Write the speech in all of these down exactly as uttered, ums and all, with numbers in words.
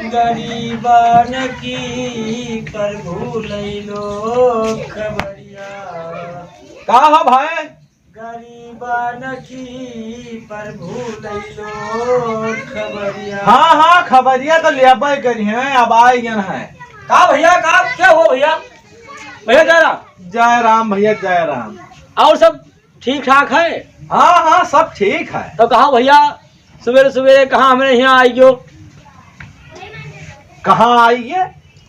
गरीबन की प्रभु लैलो खबरिया। का हो भाई? गरीबन की प्रभु लैलो खबरिया। हाँ, हाँ, खबरिया तो लेबे करी हैं, अब आइ गन है। का भैया, का, क्या हुआ भैया? भैया जय राम। जय राम भैया, जय राम। और सब ठीक ठाक है? हाँ, हाँ, सब ठीक है। तो कहा भैया, सुबेरे सुबेरे कहाँ हमरे यहाँ आइ गयो? कहाँ आइ गए?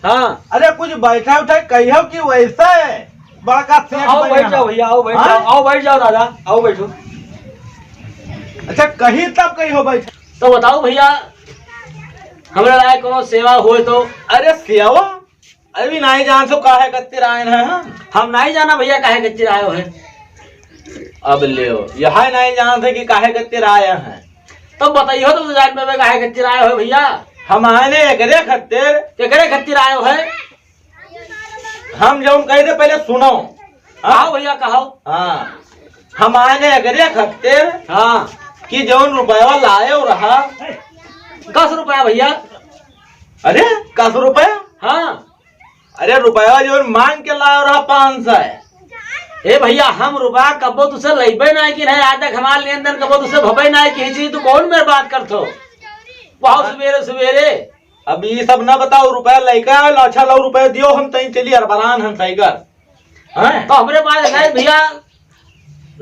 हाँ। अरे कुछ बैठा उठा कहियो कि वैसे बड़का सेठ आओ, बैठ जाओ भैया, आओ, बैठ जाओ, आओ, बैठ जाओ दादा, आओ, बैठो। अच्छा, कही तब कहियो बैठ। तो बताओ भैया, हमरा लायक कोनो सेवा होय तो? अरे सेवा? अरे भी नाहीं जानत हो काहे कत्तिर आए हैं हम? हम नाहीं जाना भैया काहे कत्तिर आए हैं। अब लेव, यह नाहीं जानत है कि काहे कत्तिर आए हैं। तो बताइयो तो जान पे काहे कत्तिर आए हो भैया? हम आए ने एकरे खत्तिर। एकरे खत्तिर आए हो है? हम जौन कही थे पहले सुनो। हाँ? कहो भैया, कहो। हाँ, हम आए ने एकरे खत्तिर। हाँ। कि जौन रुपया लाए रहा। कस रुपया भैया? अरे, कस रुपया? हाँ। अरे रुपया जो मांग के लाओ रहा पाँच सौ। ए भैया, हम रुपया कबो तुसे लइबे नाहीं कि नाहीं, आज तक हमार लेन देन कबो तुसे भबे नाहीं कि जी, तू कौन मेर बात करत हो? बहुत हाँ। सुबेरे सुबेरे। अब ई सब ना बताओ, रुपया लइका आयो, अच्छा लाओ रुपया दियो, हम तई चली अरबरान हम साइकिल। हैं? तो हमरे पास नहीं भैया,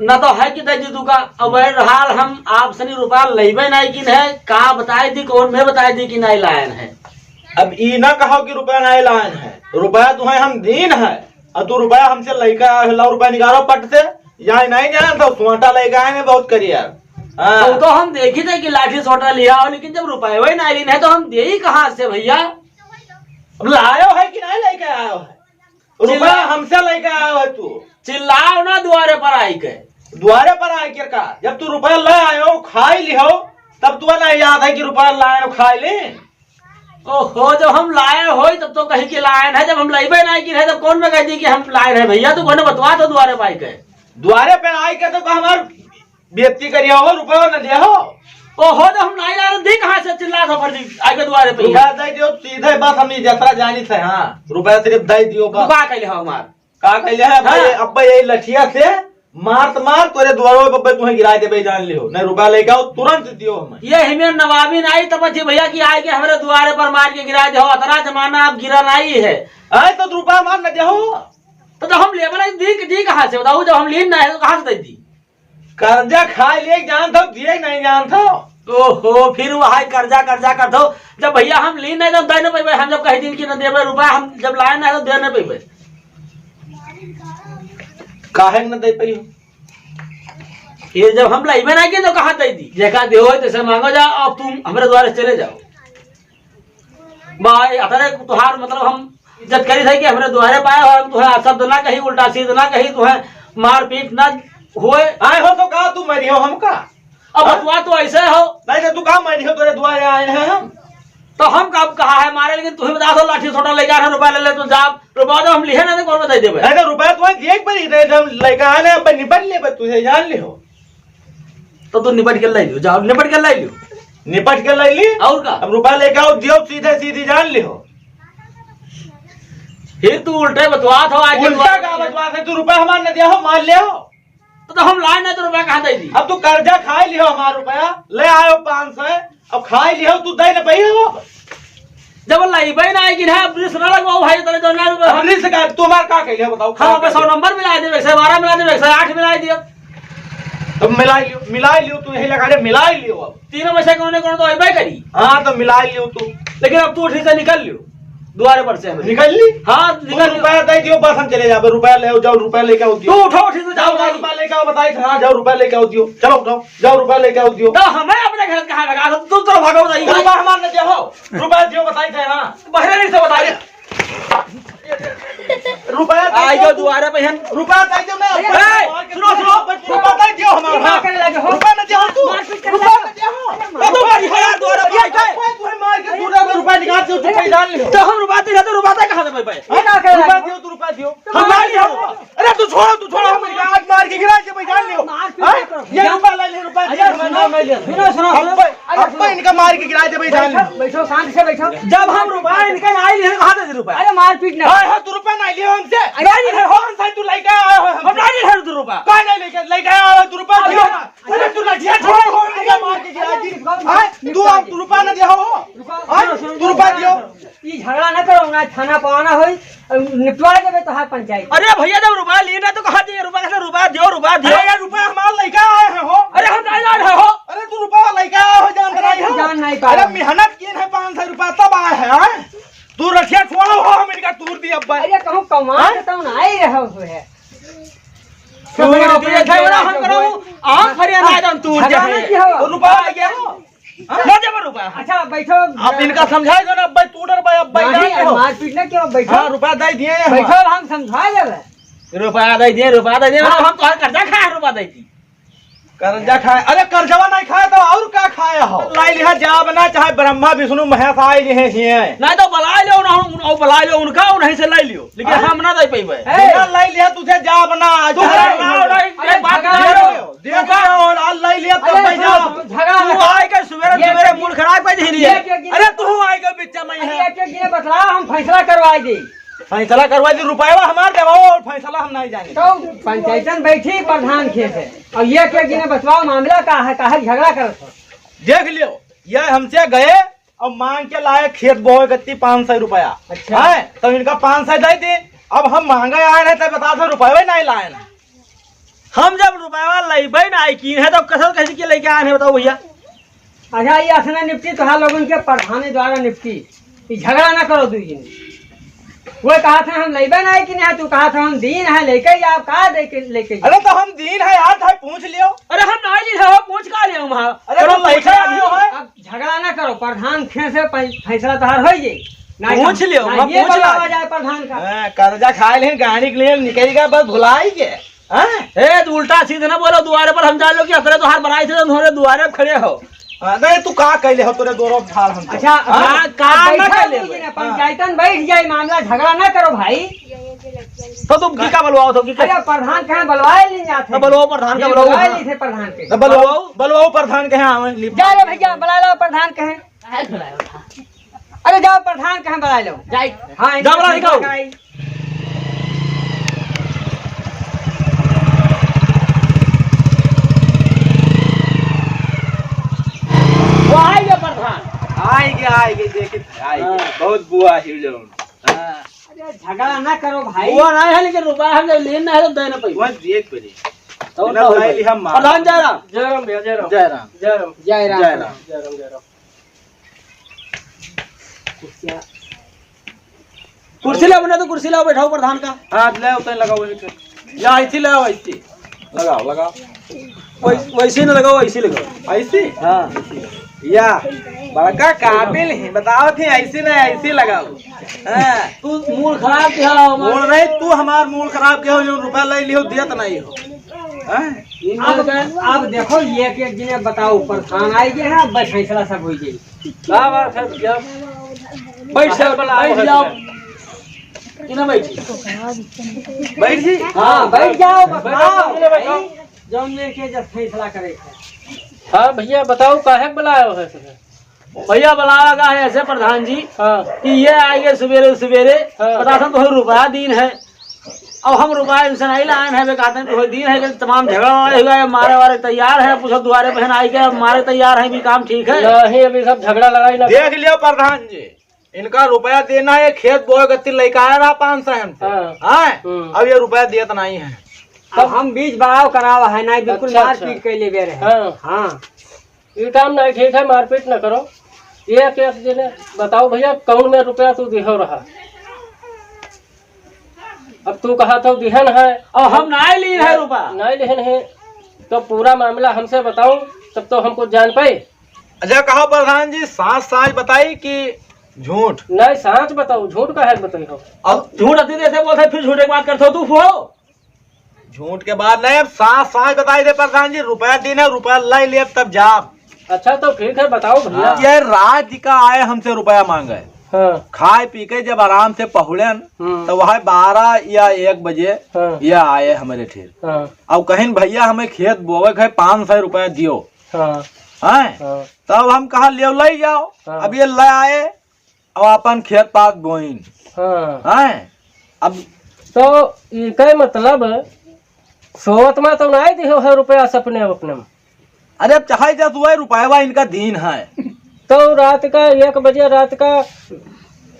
ना तो है कि दे दी तू का। अब बहरहाल हम आपसे नहीं रुपया लेबे नहीं किन है, का बताए दी, कौन में बताए दी कि नहीं लायन है। अब ई ना कहो कि रुपया नहीं लायन है, रुपया तुम्हें हम दीन है, और तू रुपया हमसे लेकर आए, लाओ रुपया निकालो पट से, या नहीं जान तो सोटा लेकर आए हैं बहुत करियर। हाँ। तो, तो हम देखी थे कि लाठी सोटा लिया हो, लेकिन जब रुपया ही नहीं लीन है तो हम दे ही कहाँ से भैया? अब लायो है कि नहीं लेके आयो है? रुपया चिल्ला- हमसे लेके आयो है तू। चिल्लाओ ना दुआरे पर आई के। दुआरे पर आई के का? जब तू रुपया ले आयो, खाई लिहो, तब तू ना याद है कि रुपया लाए हो, खाई ले। ओहो, जब हम लाए होई तब तो कही कि लायन है, जब हम लइबे नहीं की है तब कौन में कह दी कि हम लायन है भैया? तू कौन बतवा तो दुआरे पर आई के। दुआरे पे आई के तो हमार बेइज्जती करिया हो, रुपया न दिया हो। ओहो, तो हम नहीं लाए, दी कहाँ से चिल्ला था फर्जी, आगे दुआरे पे ही। रुपया दे दियो, सीधे बस हम ई जतरा जानी से, हाँ, रुपया सिर्फ दे दियो तू बस। का कहले हो हमार? का कहले है? अब्बे हाँ। ये, अब्बे ये लठिया से मार तो मार, तोरे दुआरे पे अब्बे तुम्हें गिरा देबे, जान लियो। नहीं रुपया लेके आओ, तुरंत दियो हमें। ये हिमें नवाबी नहीं तब अच्छी भैया कि आए के हमरे दुआरे पर मार के गिरा दे हो, अतरा जमाना अब गिरा नहीं है। आए तो रुपया मार न दे हो। तो, तो हम लेबे नहीं, दी, दी कहाँ से बताओ, जब हम लीन ना है तो कहाँ से दे दी? कर्जा खाए लिए जानत हो, दिए नहीं जानत हो। ओहो, फिर वह कर्जा, कर्जा करत हो। जब भैया हम ली नहीं तो दे नहीं पैबे, हम जब कह दिन कि न देबे रुपया, हम जब लाए नहीं तो दे नहीं पैबे। काहे न दे पाई हो? ये जब हम लाइबे नहीं के तो कहाँ दे दी? जेका देहो तैसे मांगो जाओ, अब तुम हमरे द्वारे चले जाओ। भाई, अतरे तुहार मतलब हम इज्जत करी थे कि हमरे दुआरे पाए हो, हम तुहे शब्द ना कही, उल्टा सीध ना कही, तुहे मारपीट ना होए। आए हो तो का तू मरियो हमका? अब हाँ? बतवा तो ऐसे हो। नहीं तो तू का मरियो, तोरे दुआरे आए हैं हम। तो हम का कहा है मारे, लेकिन तू ही बता दो, लाठी सोटा ले जा, रुपया ले ले, तू जा, रुपया तो हम लिहे ना, तो कौन बताई देबे? नहीं तो रुपया तो दिए एक बार ही दे, हम लेके आए ना, अब निपट ले, बस तुझे जान ले हो। तो तू निपट के लाई लियो, जाओ, निपट के लाई लियो। निपट के लाई ली? और का? अब रुपया लेके आओ, दियो, सीधे सीधी जान लियो। फिर तू उल्टे बतवात हो, आके उल्टा दुआरे का पे। बतवात है? तू रुपया हमार न दिया हो, मार ले हो। तो, तो हम लाए ना, तो रुपया कहाँ दे दी? अब तू कर्जा खाए लियो हमार रुपया, ले आयो पाँच सौ, अब खाए लियो, तू दे न पाई हो। जब लइबे ना आई कि ना, अब रिस ना लगवाओ भाई, तने जौन ना अब रिस का, तुम्हार का कहिए बताओ, हम का अपन सौ कहिए? नंबर मिला देबे, एक सौ बारह मिला देबे, एक सौ आठ मिला दियो। तो मिला लियो, मिला लियो, तू यही लगा दे, मिला लियो अब। तीनों में से कौन है, कौन तो अइबे करी। हाँ, तो मिला लियो तू। लेकिन अब तू ठीक से निकल लियो, दुआरे पर से हम निकल ली? हाँ, तू निकल लियो। रुपया दे दियो, बस हम चले जाबे, रुपया ले आओ, जाओ, रुपया लेके आओ दियो। तू उठो, ठीक से जाओ, जाओ, भाई। रुपया लेके आओ, बताई था, जाओ, रुपया लेके आओ दियो, चलो उठाओ। जाओ रुपया लेके आओ दियो। तो हमें अपने घर कहाँ लगा दो, तू तो भागो बताइए। रुपया हमार न दिया हो, रुपया दियो बताई थे ना। बहरे नहीं से बताइए। रुपया दे आई दियो जो तू। दुआरे पे हन। रुपया दे दियो ना। ए, सुनो, सुनो। रुपया दे दियो हमार, हाँ। रुपया न दिया हो तू। मारपीट कर रुपया न दिया हो। कब मारी हो यार दुआरे पे आई के? तू मार के दूर रुपया निकाल के चुप जान ले। तो हम रुपया दे तो रुपया कहाँ से पाई? ये ना करे रुपया लगे। दियो, तू रुपया दियो। तो हम मार मार दिया दिया। हो। अरे तू छोड़ो, तू छोड़ो, हम आज मार के गिरा के भाई जान लियो। मार क्यों हाँ? नहीं करो? ये रुपया ले ले, रुपया अरे दियो। सुनो, सुनो, सुनो, सुनो। अब, अरे अब सुनो। इनका मार के गिरा दे भाई जान ये कहाँ दे रुपया? अरे मारपीट ना। हाँ, हाँ, तू रुपया नहीं लियो हमसे। अरे नहीं लियो। कौन सा तू लइका आया हो हमसे? हम नहीं लियो तू रुपया। कौन नहीं लेके, लइका आया हो तू रुपया अरे दियो ना। अरे तू लठिया छोड़ हो, अरे मार के गिरा दी। अरे हाँ, तू अब रुपया ना दिया हो। रुको, हाँ, सुनो, सुनो, तू रुपया दियो। ई झगड़ा ना करो, ना थाना पवाना होई, निपटवा देबे तोहार पंचायत। अरे भैया, जब रुपया लिए ना तो कहा दिए, रुपया कैसे, रुपया दियो, रुपया दियो। अरे यार, रुपया हमार लइका आए हैं हो। अरे हम नहीं ला रहे हो। अरे तू रुपया लइका आए हो, जान अरे बनाई हो। जान नहीं पाए। अरे मेहनत किए हैं पाँच सौ रुपया तब आए हैं, हैं? तू रठिया छोड़ो हो, हम इनका तूर दी अब्बा। अरे कहूँ कमाए हाँ? तो ना आई रहो हो है। तूर दी, झगड़ा हम करो, आम फरिया ना एकदम तूर झगड़ा दे। नहीं किया हो। तो रुपया आ गया हो। हाँ? ले जाबो रुपया। अच्छा, बैठो। आप इनका समझाए दो ना, अब्बा, तू डर भाई, अब्बा, नहीं, जान दो। मारपीट ना क्यों, बैठो। हाँ, रुपया दे दिए हैं हम। बैठो, हम समझा लेबे। रुपया दे दिए, रुपया दे दिए, हाँ। हम तो कर्जा खाए, रुपया दे दी। कर्जा खाए? अरे, कर्जवा नहीं खाए तो और का खाए हो? लाई लिहा जाब ना, चाहे ब्रह्मा, विष्णु, महेश आए लिहे हिए। नहीं तो बुला लो ना, उन-, उन-, बुला लो उनका, उन्हीं से ले लियो, लेकिन हाँ। हम ना दे पइबे। ए। बिना लाई लिहा तुझे जाब ना, तू चाहे बुला लो, नहीं, अरे, एक बात झगड़ा बता दो। दो। देखो, और आज लाई लिया, तब अरे, मैं सुनो, जाओ। सुनो, झगड़ा तू ना। आए के सुबेरे, ये सुबेरे क्या मूड खराब कर दे रही है। ये क्या गिने? अरे, तू आए के बीच में अरे, है। ये क्या गिने बतलाओ, हम फैसला करवाई दी। फैसला करवाई दी, रुपया हमार देवाओ और फैसला हम नहीं जाने। तो पंचायतन बैठी प्रधान खेत है। और ये क्या गिने बतलाओ, मामला का है, काहे झगड़ा करत हो? देख लियो, ये हमसे गए और मांग के लाए खेत बोए गत्ती पाँच सौ रुपया। अच्छा। हैं? तो इनका पाँच सौ दे दी। अब हम मांगे आए हैं तो बता दो रुपया नहीं लाए हैं। हम जब रुपया लइबे ना आई कीन है तो कसर कैसे के लेके आए हैं बताओ भैया? अच्छा, ये असना निपटी तोहार लोगन के प्रधानी द्वारा निपटी। ये झगड़ा ना करो दुई जने। वो कहा था हम लइबे ना आई कीन है, तू कहा था हम दीन है लेके जाओ, का दे के लेके जाओ? अरे तो हम दीन है यार, भाई पूछ लियो। अरे हम ना ली है, पूछ का लियो वहाँ? अरे करो तो पूछ लइके लियो। आए हो है। अब झगड़ा ना करो, प्रधान खेत से पै-, फैसला तोहार होई जाई। ना पूछ हम, लियो, ना हम ये पूछ बोला लियो। आ जाए प्रधान का। हाँ, कर्जा खाए लेन, गाड़ी के लिए निकल गया, बस भुलाई के। हाँ? ए, तू उल्टा सीधा ना बोलो, दुआरे पर हम जान लो कि अतरे तोहार बनाई थे, तो हमरे दुआरे पर खड़े हो। हाँ, नहीं, तू का कहले हो, तोरे दोनों झाड़ हम तो। अच्छा, हाँ? का, का आप ना बैठा कहले हो? कीजिए ना, हाँ। पंचायतन बैठ जाए, मामला झगड़ा ना करो भाई। तो तुम की का बोलवाओ तो, की का? अरे, प्रधान कहाँ बोलवाए नहीं जाते? तो बोलवाओ, प्रधान का ये बोलवाओ। बोलवाए नहीं थे प्रधान के। तो बोलवाओ, बोलवाओ प्रधान के यहाँ आवे, लिप- जा रे भैया, बुला लो प्रधान के हैं। काहे बुलाए हो? अरे जाओ प्रधान के हैं, बुला लो। जाई। हाँ, जाओ, बुला, इनके निकालो। जाई। वो आई गया प्रधान। आई गया, आई गया, देखिए, आई गया। हाँ। बहुत बुआ हिल जाओ। हाँ। अरे झगड़ा ना करो भाई। वो ना है, लेकिन रुपया हम जब लेना है तो देना पड़ेगा। वह एक बजे। तो बिना तो भाई भाई। हम मार। प्रधान जय राम। जय राम भैया, जय राम। जय राम। जय राम। जय राम। जय राम, जय राम। कुर्सिया, कुर्सी ले, अपने तो कुर्सी लाओ, बैठाओ प्रधान का। हाँ, ले, उतने लगाओ वही पे। या ऐसी ले आओ, ऐसी। लगाओ, लगाओ। वैस-, वैसे ही ना लगाओ, ऐसे ही लगाओ। ऐसे? हाँ। या, बड़का काबिल ही, बताओ थे, ऐसे ना, ऐसे लगाओ। हाँ। तू मूड खराब किया हो हमार। मूड नहीं, तू हमार मूड खराब किया हो, जो रुपया ले लियो, देत नहीं हो। हाँ? अब, अब देखो, ये के एक दिन बताओ, प्रधान आई गया है, बस फैसला सब हो जाए। का बात है भैया? बैठ जाओ, बैठ जाओ। कि ना बैठी? बैठ जी। हाँ, बैठ जाओ, बैठ जाओ, बताओ। बैठ जाओ। जौन लेके जब फैसला करे। हाँ भैया, बताओ, काहे के बुलाए हो है तुम्हें? भैया, बुलावा का है ऐसे प्रधान जी हाँ। कि ये आए गए सुबेरे सुबेरे, हाँ। पता था तुम्हें रुपया दीन है, अब हम रुपया इनसे नहीं लाए हैं, वे कहते हैं तुम्हें दीन है कि तमाम झगड़ा लड़ाई हुआ है, मारे वारे तैयार है, पूछो दुआरे पहन आई के मारे तैयार है, भी काम ठीक है? नहीं, अभी सब झगड़ा लड़ाई ना। देख लियो प्रधान जी, इनका रुपया देना है, खेत बोए गति लेके आया रहा पाँच सौ हमसे। हाँ। हाँ? हम्म। अब ये रुपया देत नहीं है। तब हम बीच बड़ाव करावा है, नहीं बिल्कुल अच्छा, मारपीट अच्छा। कैले बे रहे। हाँ। हाँ। ये काम नहीं ठीक है, मारपीट न करो। एक एक जने बताओ भैया, कौन में रुपया तू दिहो रहा? अब तू कहा तो दिहन है। अब हम नहीं ली है रुपया। नहीं लिहन है, तो पूरा मामला हमसे बताओ, तब तो हमको जान पाए। अच्छा, कहो प्रधान जी, साँच साँच बताई कि झूठ? नहीं, साँच बताओ, झूठ काहे बताई हो? अब झूठ अति देर से बोलते, फिर झूठ एक बात करते हो तू, फुहो। झूठ के बात नहीं, अब साँच साँच बताई दे प्रधान जी, रुपया दीन है, रुपया लाई लेब तब जाब। अच्छा, तो ठीक है, बताओ भैया। हाँ। ये रात जी का आए हमसे रुपया मांगे। हाँ। खाए पी के जब आराम से पहुड़न, हम्म। तो वह बारह या एक बजे हाँ। ये आए हमारे ठेर। हाँ। अब कहिन, "भैया, हमें खेत बोवे के है, पाँच सौ रुपया दियो।" हाँ। हैं? हाँ। तब हम कहा, "ले, ले जाओ।" हाँ। अब ये ले आए, अब अपन खेत पात बोइन। हाँ। हैं? अब तो इनका मतलब सोवत मा तो नाहीं दिहो है रुपया सपने अपने में। अरे, अब चाहे जा तू है, रुपया इनका दीन है। तो रात का एक बजे रात का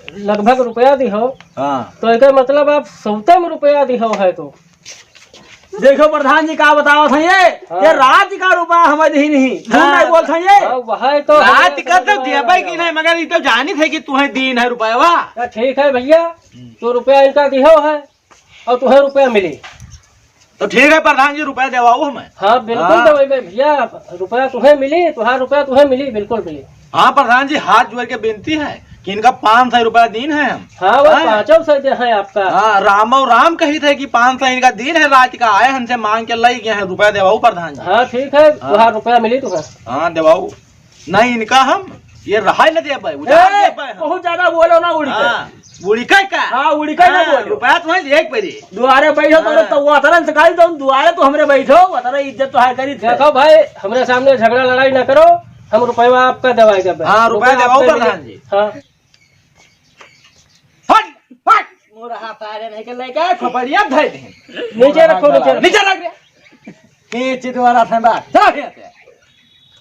लगभग रुपया दिहो। हाँ। तो एकर मतलब आप सौते में रुपया दिहो है तो। देखो प्रधान जी का बतावत है ये, हाँ। ये रात का रुपया हमें दीन ही। झूठ हाँ। नहीं बोलत है ये। हाँ, वह तो रात हमें का तो समझ में देबे आया। कि नहीं, मगर ये तो जानित है कि तुहे दीन है रुपया। तो ठीक है भैया, तो रुपया इनका दिहो है और तुहे रुपया मिली। तो ठीक है प्रधान जी, रुपया देवाओ हमें। हाँ, बिल्कुल हाँ। देवाई बे भैया, रुपया तुहे मिली, तुहार रुपया तुहे मिली, बिल्कुल मिली। हाँ प्रधान जी, हाथ जोड़ के विनती है कि इनका पाँच सौ रुपया दीन है हम। हाँ, वो हाँ। पाँचों सौ दे है आपका। हाँ, राम और राम कही थे कि पाँच सौ इनका दीन है, रात का आए हमसे मांग के लई गए हैं, रुपया देवाओ प्रधान जी। हाँ, ठीक है, हाँ। तुहार रुपया मिली तुहे। हाँ, देवाओ। नहीं, इनका हम ये रहाई न दे पाए, उधार ए, दे पाए हम। बहुत ज्यादा बोलो ना, उड़ी के। हाँ, उड़ी के का? हाँ, उड़ी के ना हाँ, बोलो। रुपया तुम्हें एक परी। दुआरे बैठो तो हाँ। तो वो अतरन से काल तुम दुआरे तो हमरे बैठो, अतरा इज्जत तो हार करी थे। देखो भाई, हमरे सामने झगड़ा लड़ाई ना करो, हम रुपया आपका दवाई देबे। हाँ, रुपया रुपया देवाओ आपका प्रधान मिले। जी। हाँ। हट, हट। मोर हाथ आ रहे नहीं के लेके आए, खोपड़िया धइ दे। नीचे रखो, नीचे रखो। नीचे रख रे। खींच द्वारा थे बात। जा यहाँ से।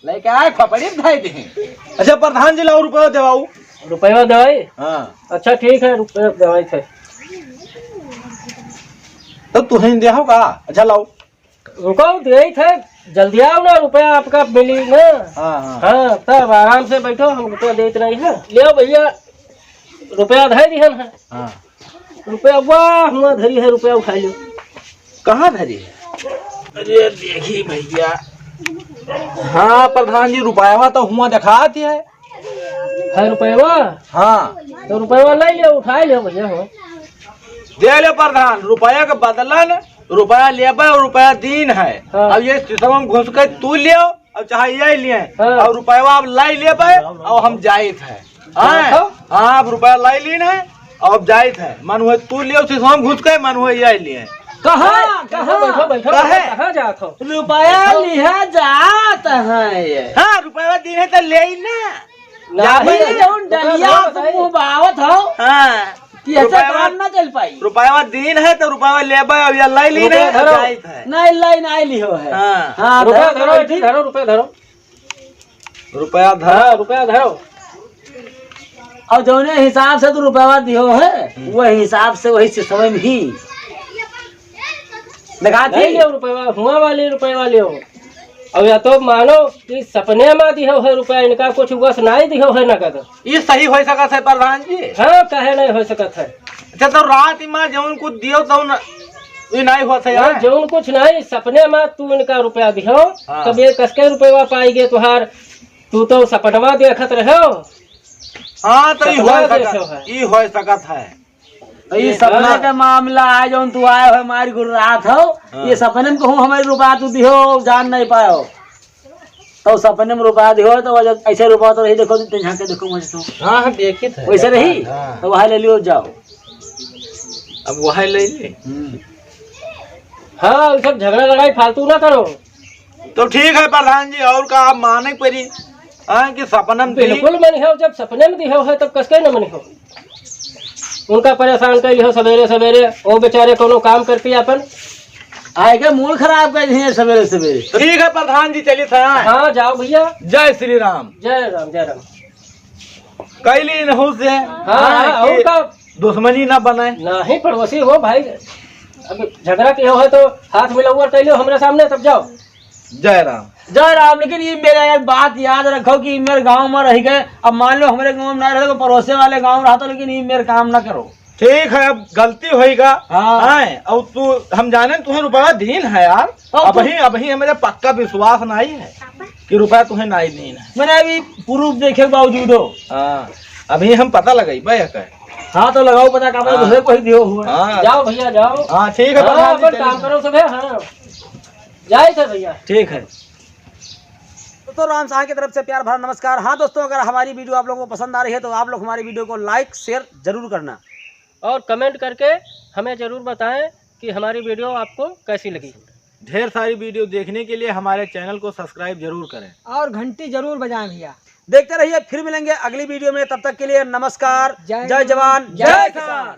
लेके आए, खोपड़ी धइ दे। अच्छा प्रधान जी, लाओ रुपया देवाऊ। रुपया देवाई? हाँ। अच्छा ठीक है, रुपया देवाई थे। तो तुहें दे हो का? अच्छा लाओ। रुको, देई थे, जल्दी आओ ना, रुपया आपका मिली ना। हाँ, हाँ। हाँ, तब आराम से बैठो, हम रुपया देत नहीं है। लियो भैया, रुपया धइ दिहन है। हाँ। रुपया वाह, हुआ धरी है, रुपया उठाइ लियो। कहाँ धरी है? अरे देखी भैया। हाँ प्रधान जी, रुपया तो हुआ देखात है। है रुपया? हाँ। तो रुपया लइ लियो, उठाइ लियो भैया हो। दे ले प्रधान, रुपया के बदलन रुपया लेबे और रुपया दीन है। हाँ। अब ये सिसवा में घुस के तू लियो, अब चाहे ये लिए, हाँ। और रुपया अब लाई लेबे, अब हम जाइत है। हाँ। हाँ, अब रुपया लाई लीन है, अब जाइत है। मन हुए तू लियो, सिसवा में घुस के, मन हुए ये लिए। कहाँ? हाँ, कहाँ? बैठो, बैठो, काहे? कहाँ जात हो? रुपया लिहा जात है ये। हाँ, रुपया दीन है तो ले ही ना। नहीं, जाबे। ये जौन डलिया तुम मुँह बावत हो, हाँ। कि ऐसे रुपया काम ना चल पाई। रुपया दीन है तो रुपया लेबे, अब ये लाई लीन रुपया है, धरो। जाइत है। नहीं, लाई नहीं लिहो है। हाँ। हाँ, रुपया धरो, धरो, धरो, बैठी। धरो, रुपया धरो। रुपया धरो। हाँ, रुपया धरो। और जौने हिसाब से तू रुपया दिहो है, हम्म। वही हिसाब से वही सिसवा में ही देखा थी। नहीं लियो रुपया, हुआ वाली रुपया लियो। अब या तो मानो कि सपने में दिहो है रुपया, इनका कुछ वस नहीं दिहो है नगद। ये सही होइ सकत है प्रधान जी? हाँ, काहे नहीं होइ सकत है? अच्छा, तो रात में जौन कुछ दियो तौन ये नहीं होत है ना, यार। जौन कुछ नहीं, सपने में तू इनका रुपया दिहो, हाँ। तब ये कसके रुपया पाइगे तुहार, तू तो सपनवा देखत रहो। हाँ, तो ई सपना होइ सकत, देखो है। ई होइ सकत है। तो ई ये सपना हाँ। के मामला है, जौन तू आए हो हमारी गुर्रात हो, हाँ। ये सपने में कहूँ हमारी रुपया तू दिहो, जान नहीं पायो। तो सपने में रुपया दिहो, तो वजह ऐसे रुपया तो रही, देखो, तुम झांक के देखो मुझे तो। हाँ, हाँ, देखित है। वैसे रही? हाँ। तो वहाँ ले लियो, जाओ। अब वहाँ ले ली। हम्म। हाँ, ये सब झगड़ा लड़ाई फालतू ना करो। तो ठीक है प्रधान जी, और का आप माने परी? हाँ, कि सपना में दी? बिल्कुल मनिहो, जब सपने में दिहो है, तब कसके न मनिहो। उनका परेशान कर लिहो सवेरे सवेरे, वो बेचारे कोनो काम करती अपन। आए के मूड खराब कर दिए सवेरे सवेरे। ठीक है प्रधान जी, चलिए था। हाँ, जाओ भैया। जय श्री राम। जय राम, जय राम। कैली इनहू से। हाँ, हाँ, हाँ, कि और का? दुश्मनी ना बने। नहीं, पड़ोसी हो भाई, अब झगड़ा के हो है तो हाथ मिलाओ और कैलियो हमरे सामने, तब जाओ। जय राम। जय राम। लेकिन ये मेरा एक बात याद रखो कि मेरे गांव में रह गए, अब मान लो हमारे गांव में ना रहे तो पड़ोसे वाले गांव रहा तो, लेकिन ये मेरे काम ना करो। ठीक है, अब गलती होइगा। हाँ। हैं, और तू, हम जाने तुम्हें रुपया दीन है यार। और तू अबही, अबही हमारे पक्का विश्वास नहीं है कि रुपया तुम्हें नहीं दीन है। मैंने अभी प्रूफ देखे के बावजूद हो। हाँ, अभी हम पता लगाई भाई का। हाँ, तो लगाओ पता, का हाँ। दूसरे कोई दियो हुआ। हाँ। जाओ भैया, जाओ। हाँ, ठीक है, हाँ, प्रधान जी, अपन चलिए। काम करो सब, हाँ। जाए थे भैया। ठीक है। दोस्तों, राम साहब की तरफ से प्यार भरा नमस्कार। हाँ दोस्तों, अगर हमारी वीडियो आप लोगों को पसंद आ रही है तो आप लोग हमारी वीडियो को लाइक, शेयर जरूर करना। और कमेंट करके हमें जरूर बताएं कि हमारी वीडियो आपको कैसी लगी। ढेर सारी वीडियो देखने के लिए हमारे चैनल को सब्सक्राइब जरूर करें। और घंटी जरूर बजाएं भैया। देखते रहिए, फिर मिलेंगे अगली वीडियो में। तब तक के लिए नमस्कार, जय जय जवान, जवान, जय जय किसान। किसान।